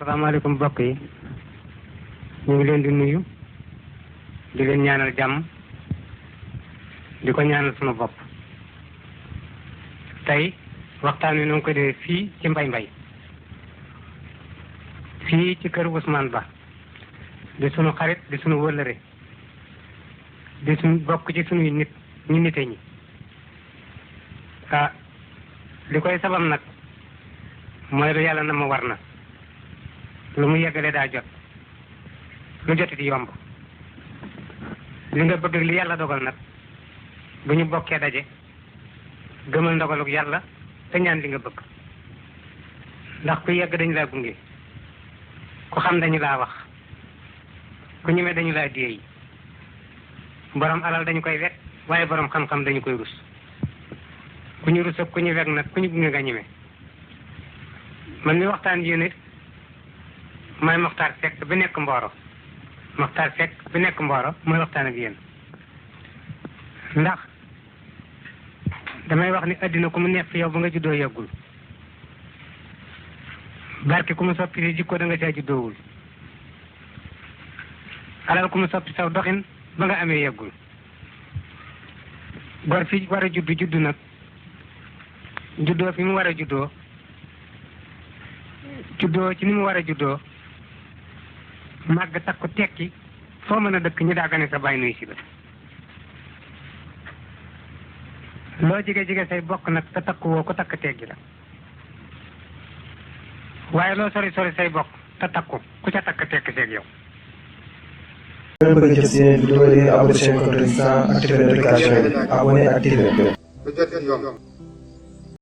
asalaamaaleykum mbokk yi ñu ngi leen di nuyu di leen ñaanal jàmm di ko ñaanal sunu bopp. tey waxtaan wi nu ngi ko defee fii ci mbay fii ci kër Ousmane Ba di sunu xarit di sunu wëllëre di sunu bokk ci sunuy nit ñu nite ñi. li koy sabab nag mooy lu yàlla na ma war na lu mu yeggale daa jot lu joti di yomb li nga bëgg li yàlla dogal nag bu ñu bokkee daje gëmal ndogaluk yàlla te ñaan li nga bëgg ndax ku yegg dañu laa gunge ku xam dañu laa wax ku ñemee dañu laa déey borom alal dañu koy wekk waaye borom xam-xam dañu koy rus ku ñu rus ak ku ñu wekk nag ku ñu gunge nga ñeme. man mi waxtaan yéen it mooy Mokhtar Seck bi nekk Mboro Mokhtar Seck bi nekk Mboro mooy waxtaan ak yéen ndax damay wax ni addina ku mu neex fi yow ba nga juddoo yeggul barke ku mu soppi si jikko da nga caa juddoowul alal ku mu soppi saw doxin ba nga amee yeggul gor fi war a juddu nag juddoo fi mu war a juddoo ci ni mu war a juddoo màgg takku tekki foo mën a dëkk ñu daagane sa bàyyi nuy si ba loo jige say bokk nag te takku woo ko takk teggi la waaye loo sori say bokk te takku ku ca takk tekki seeg yow. ngeen bëgg jot seen vidéo yi abonné seen compte Résistance activé notification yi abonné activé